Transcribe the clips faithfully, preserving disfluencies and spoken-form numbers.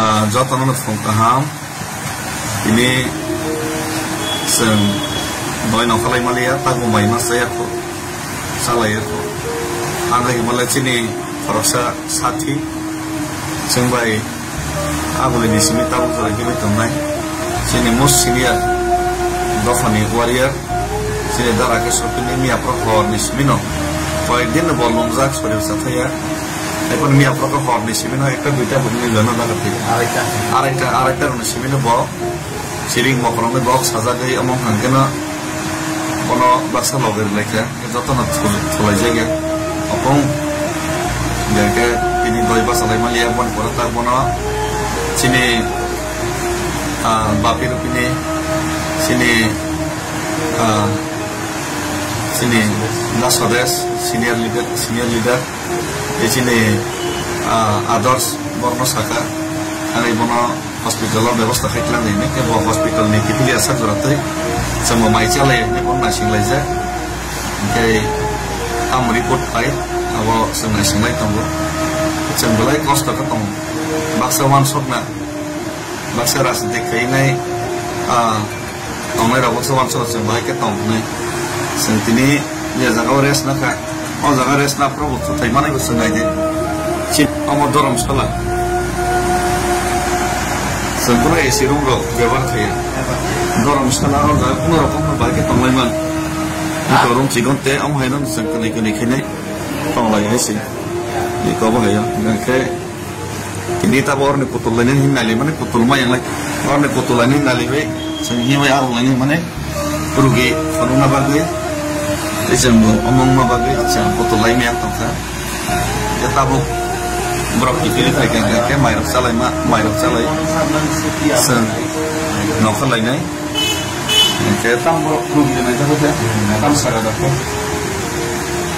Ah, jotono no phung kaham. Tini chwng doi nokhalai maliya, tago mai ma chaya kho, chalaiya kho. Ang hai male chini khoroksa sathi, chwng bai aboni ni simi tabuk jora himwi tongnai. Chini most senior dophani warrior, chini dara khe sopini miya pro hor ni simi no. Koyek din no bo lungjak, sorir chathaya. Ephor miya pro hor ni simi no ekta duita bwrwi ni jana daga thwi. Araita. Araita, araita rok ni simi no bo siring mokrong ni bok sajagwi omo hwnkhe no bono baksa logi rwlai kha. Jotono thul-, thulaijak ya. Apong, hingke tini doi bachalai maliya, boni pore tak bono chini, ah, bapi rupini, chini, ah, chini Nasades, senior leader, senior leader, e chini, ah, Adarsh borno saka, ani bono hospital o bebosta khai tlang di, hingke bo hospital ni kiphilya sak jora twi chwng bo mai chalai, hingke bo naising laijak. Hingke tamo report phai, abo chwng naising lai tongo. Chwng belai kosto khe tongo. Baksa uansukna, baksa rajniti khainai, ah, tongnai rok baksa uansukna chwng belai khe tong hwnwi. Chwng tini je jaga o rest nakha. O jaga rest na phuru bo kwthai manwi bo chwng nai di. Chini omo Dhoromshala. Chwng phuru A C room rok bebohar khaiya. Dhoromshala o jaga kuno rokom no bai khe tonglai man. Ito room chikon te omo haino chwng kwnwi kwnwi khainai tonglai hai se. Iko bo haio. Hingkhe Tini tabo orni putul lainani hin nali mane putul ma yang lai. Orni putul lainani nali bai, chwng hi bai arung lainani mane rugi phunukna bagwi, tei chwng bo omongma bagwi chwng putul lai maya tongkha. Tei tabuk borok kiphilwi phaikha hwnkhe mairok chalaima, mairok chalai chwng nokha lainai. Hingke tam borok rugi naijak bai khe, tam saka daktor.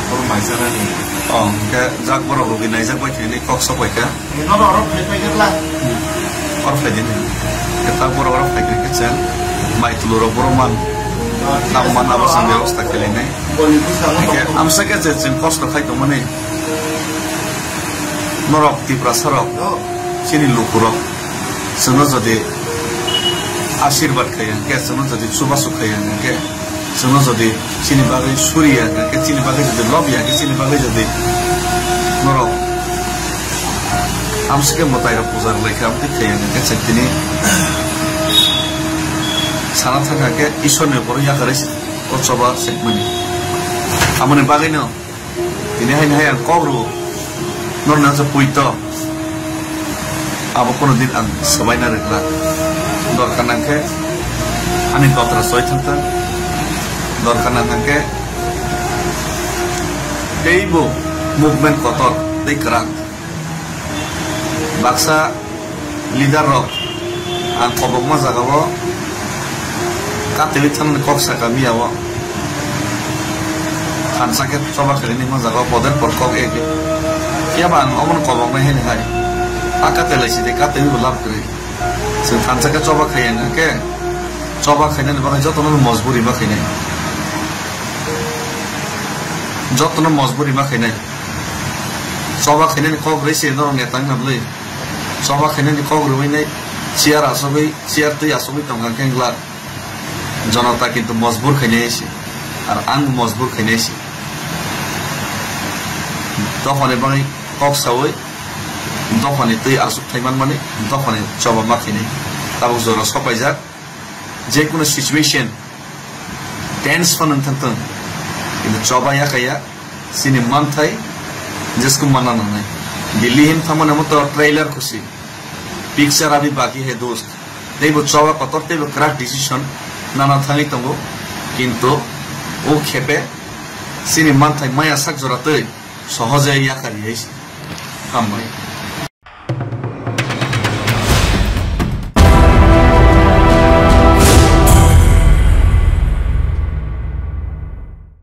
Borok mai sanani. Oh, hingke jak borok rugi naijak bai khe, ni kok sok bai khe. Ni nono oro phai phai khe bla. Oro phai di ni. Hingke tam borok oro phai khe chwng mai tulu rok borok man. Tam man abo chwng bebosta khe lainai. Hingke amsa khe je chwng kosto khai tongmani. Norok Tiprasa rok, chini lukurok. Chwngno jodi asirbat khaiya hwnkhe, chwngno jodi chubachu khaiya hwnkhe, chwngno jodi chini bagwi suriya hwnkhe, chini bagwi jodi lobya hwnkhe, chini bagwi jodi norok amsike mwtairok puja rwlaikha, amtwi khaiya hwnkhe, chwng tini sana thangkha khe Ishwarni borok yakarwi o choba chengmani. Amoni bagwino Tini hai hai ang kok rw, norni ang puito, abo kono din ang swbaina rwkla. Dorkar nangkhe ani kotra soi thang thang, dorkar nangkhe teibo movement kotor tei kwrak. Baksa leader rok ang kobokma jagao katwi thanani kok saka miya o thansa khe choba khaini ma jagao boder por kok eke. Phiya ba ang omono koboknai haini hai. A katwi lai sidi katwi bo lab kwrwi. Chwng thansa khe choba khaiya hwnkhe choba khainani bagwi jotono mojburi ma khainai. Jotono mojburi ma khainai. Choba khainani kok rwi se norok neta wngna bwlwi. Choba khainani kok rwui nai chair asogwi, chair twi asogwi tongkha khe wngla. Jonota kintu mojbur khainai se. Ar ang mojbur khainai se. Dophani bagwi kok saui, dophani twi asuk thai manmani, dophani choba ma khainai. Tabuk jora sopaijak. Jekunu situation tense phano wng thang thung, kintu choba ya kaya, chini manthai jesku manna nangnai. Delhi hin thangmani omo to trailer khusi, picture abhi baki hai dost. Teibo choba kotor teibo kwrak decision nana thangwi tongo, kintu o khepe chini manthai maya sak jora twi sohoje yakari hai se. Hambai.